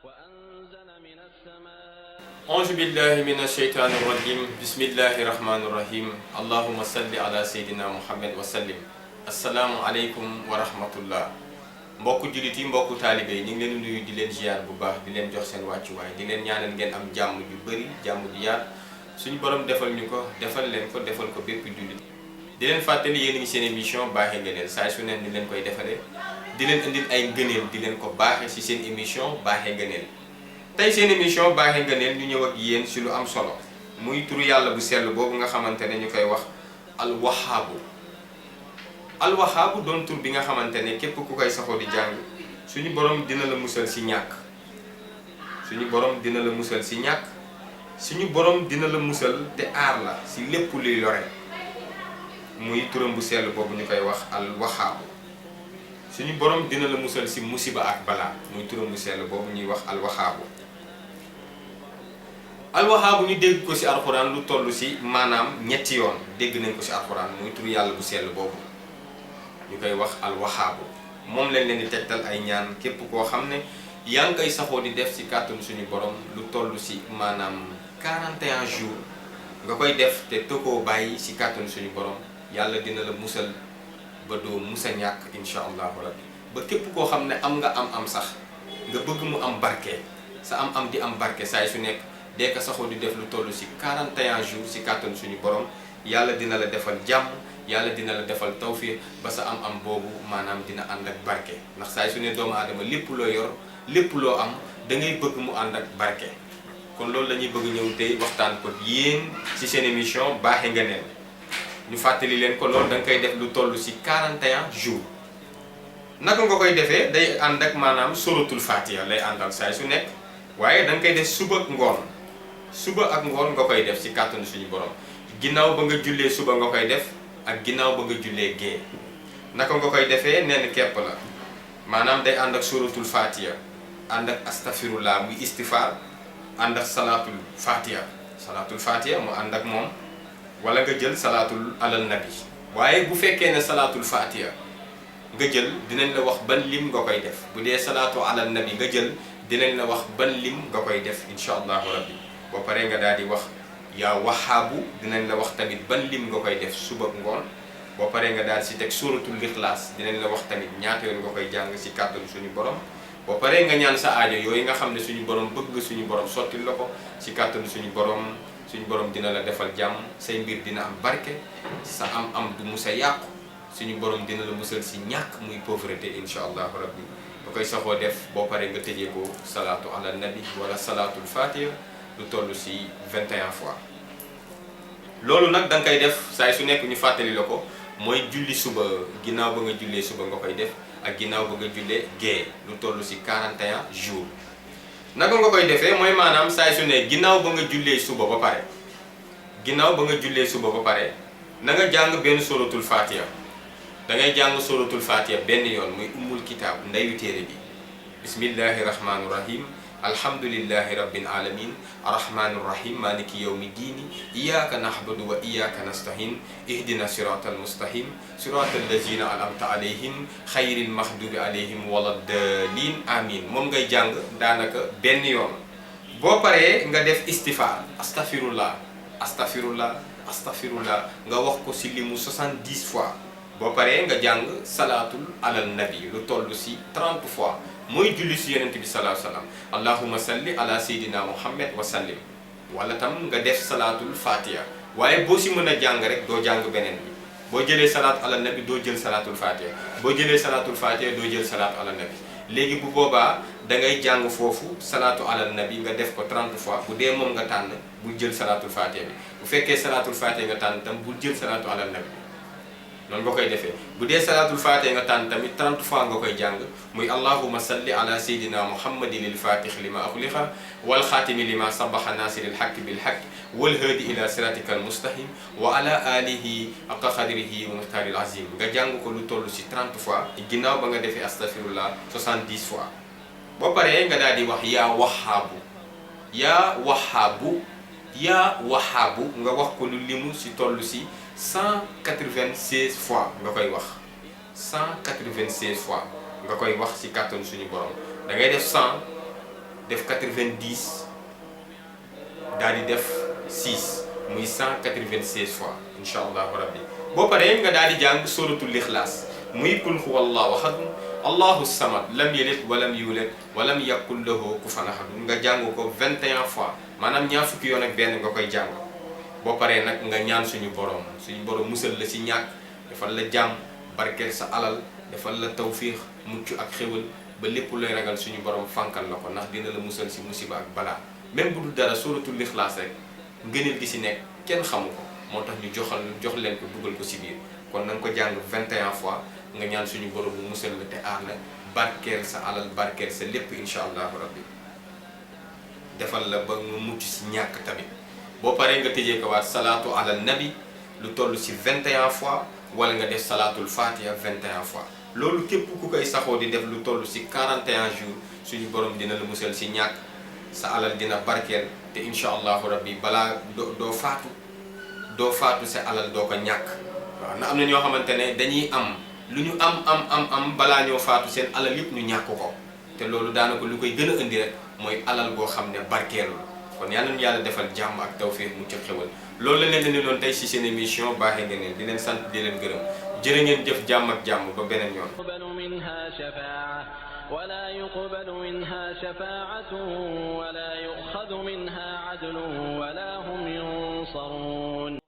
وأنزل من السماء أعوذ بالله من الشيطان الرجيم بسم الله الرحمن الرحيم اللهم صل على سيدنا محمد وسلم السلام عليكم ورحمة الله mbokku jullit yi mbokku taalibe yi ñu ngi leen nuyu di leen ziar bu baax di leen jox seen wàccuwaay di leen ñaanal ngeen am jàmm ju bëri jàmm ju yaat suñu borom defal ñu ko defal leen ko defal ko bépp jullit di leen fàttali yéen ngi seen émission baaxee ngëneel saa su neen ni leen koy defalee di leen indil ay ngëneel di leen ko baaxee ci seen émission baaxee ngëneel tey seen émission baaxee ngëneel ñu ñëw ak yéen ci lu am solo muy turu yàlla bu sell boobu nga xamante ne ñu koy wax alwahaabu alwahaabu doon tur bi nga xamante ne képp ku koy saxoo di jàng suñu borom dina la musal ci ñàkk suñu borom dina la musal ci ñàkk suñu borom dina la musal te aar la ci lépp luy lore muy turam bu sell boobu ñu koy wax alwahaabu suñu borom dina la musal ci musiba ak balaa muy turam bu sell boobu ñuy wax alwahaabu alwahaabu ñu dégg ko ci alxuraan lu toll ci maanaam ñetti yoon dégg nañ ko ci alxuraan muy tur yàlla bu sell boobu ñu koy wax alwahaabu moom lañ leen di tegtal ay ñaan képp koo xam ne yaa ngi koy saxoo di def ci kàttanu suñu borom lu toll ci maanaam 41 jours nga koy def te tëkkoo bàyyi ci kàttanu suñu borom yàlla dina la musal ba doo musa ñàkk insha allahu rabbi ba képp koo xam ne am nga am sax nga bëgg mu am barke sa am di am barke saay su nekk dee ko saxoo di def lu toll ci 41 jours ci kàttanu suñu borom yàlla dina la defal jàmm yàlla dina la defal tawfiq ba sa am boobu maanaam dina ànd ak barke ndax saay su ne doomu aadama lépp loo yor lépp loo am da ngay bëgg mu ànd ak barke kon loolu la ñuy bëgg ñëw tey waxtaan ko yéen ci seen émission baaxe ngëneel ñu fàttali leen ko loolu da nga koy def lu toll ci 41 jours naka nga koy defee day ànd ak maanaam suratul fatiha lay àndal saay su nekk waaye da nga koy def suba ak ngoon nga koy def ci kàttanu suñu borom ginnaaw ba nga jullee suba nga koy def ak ginnaaw ba nga jullee gée naka nga koy defee nenn kepp la maanaam day ànd ak suratul fatiha ànd ak astafirullah muy istifaar ànd ak salaatul fatiha mu ànd ak moom wala nga jël salaatul alal nabi waaye bu fekkee ne salaatul fatiha nga jël dinañ la wax ban lim nga koy def bu dee salaatu alal nabi nga jël dinañ la wax ban lim nga koy def insha allahu rabbi boo paree nga daal di wax yaa wahaabu dinañ la wax tamit ban lim nga koy def suba ak ngoon boo paree nga daal si teg suratul ixlaas dinañ la wax tamit ñaata yoon nga koy jàng si kàttanu suñu borom boo paree nga ñaan sa aajo yooyu nga xam ne suñu borom bëgg suñu borom sottil la ko si kàttanu suñu borom dina la defal jàmm say mbir dina am barke sa am du musa yàqu suñu borom dina la musal si ñàkk muy pauvreté insha allahu rabbi ba koy saxoo def boo paree nga tëjee ko salaatu ala nabi wala salaatul fatiha lu toll ci 21 fois loolu nag da nga koy def saay su nekk ñu fàttali la ko mooy julli suba ginnaaw ba nga jullee suba nga koy def ak ginnaaw ba nga jullee gée lu toll ci 41 jours naka nga koy defee mooy maanaam saay su ne ginnaaw ba nga jullee suba ba pare na nga jàng benn suratul fatiha da ngay jàng suratul fatiha benn yoon muy ummul kitaab ndeyu téere bi bismillahi rahmaani rahim alhamdulillahi rabbil alamin arrahmani rahim maliki yawmi diini iyyaka na'budu wa iyyaka nasta'in ihdina siratal mustaqim siratal lazina an'amta alayhim xayril mahdubi alayhim waladdallin amin moom ngay jàng daanaka benn yoon boo paree nga def istifaar astaghfirullah nga wax ko ci limu 70 fois boo paree nga jàng salaatul alal nabi lu toll ci 30 fois mooy julli si yonent bi sallallahu alayhi wa sallam allahumma salli ala sayyidina muhammad wa sallim wala tam nga def salaatul fatiha waaye boo si mën a jàng rek doo jàng beneen bi boo jëlee salaatu ala nabi doo jël salaatul fatiha boo jëlee salaatul fatiha doo jël salaatu ala nabi léegi bu boobaa da ngay jàng foofu salaatu ala nabi nga def ko 30 fois bu dee moom nga tànn bul jël salaatul fatiha bi bu fekkee salaatul fatiha nga tànn tam bul jël salaatu ala nabi noonu nga koy defee bu dee salaatul fatiha nga tànn tamit 30 fois nga koy jàng muy allahumma salli ala sayyidina muhammadin il fatih lima ughliqa wal xaatimi lima sabaxa nasiril haqqi bil haqqi wal haadi ila siratikal mustaqim wa ala alihi haqqa qadrihi wa miqdaril azim nga jàng ko lu toll ci 30 fois ginnaaw ba nga defee astaghfirullah 70 fois boo paree nga daal di wax yaa wahaabu nga wax ko lu limu ci toll ci 196 fois nga koy wax 196 fois nga koy wax ci kàttanu suñu borom da ngay def 100 def 90 daal di def 6 muy 196 fois incha allahu rabbi. boo paree nga daal di jàng suratul ixlaas muy qul huwallahu ahad allahu samad lam yalid walam yulad walam yakul lahu kufuwan ahad nga jàng ko 21 fois maanaam ñaar fukki yoon ak benn nga koy jàng. boo paree nag nga ñaan suñu borom musal la ci ñàkk, defal la jàmm, barkeel sa alal, defal la tawfiix, mucc ak xéwal ba lépp looy ragal suñu borom fànkal la ko ndax dina la musal ci musiba ak balaa. même bu dul dara suratul ixlaas rek ngëneel gi ci nekk kenn xamu ko moo tax ñu jox leen ko dugal ko ci biir. kon na nga ko jàng 21 fois nga ñaan suñu borom mu musal la te aar la, barkeel sa alal, barkeel sa lépp incha allahu rabbi, defal la ba nga mucc ci ñàkk tamit. boo paree nga tëjee ko waat salaatu ala nabi lu toll ci 21 fois wala nga def salaatul fatiha 21 fois. loolu képp ku koy saxoo di def lu toll ci 41 jours suñu borom dina la musal ci ñàkk, sa alal dina barkeel te incha allahu rabbi balaa doo faatu sa alal doo ko ñàkk. waaw na am na ñoo xamante ne dañuy am lu ñu am balaa ñoo faatu seen alal yëpp ñu ñàkk ko te loolu daanaka lu koy gën a indi rek mooy alal boo xam ne barkeelul. kon yàlla na yàlla defal jàmm ak tawfiix mu ci xewal. loolu la leen di doon tey ci seen émission baaxee ngeen di leen sant di leen gërëm jërë ngeen jëf jàmm ak jàmm ba beneen yoon. ولا يقبل منها شفاعة ولا يؤخذ منها عدل ولا هم ينصرون.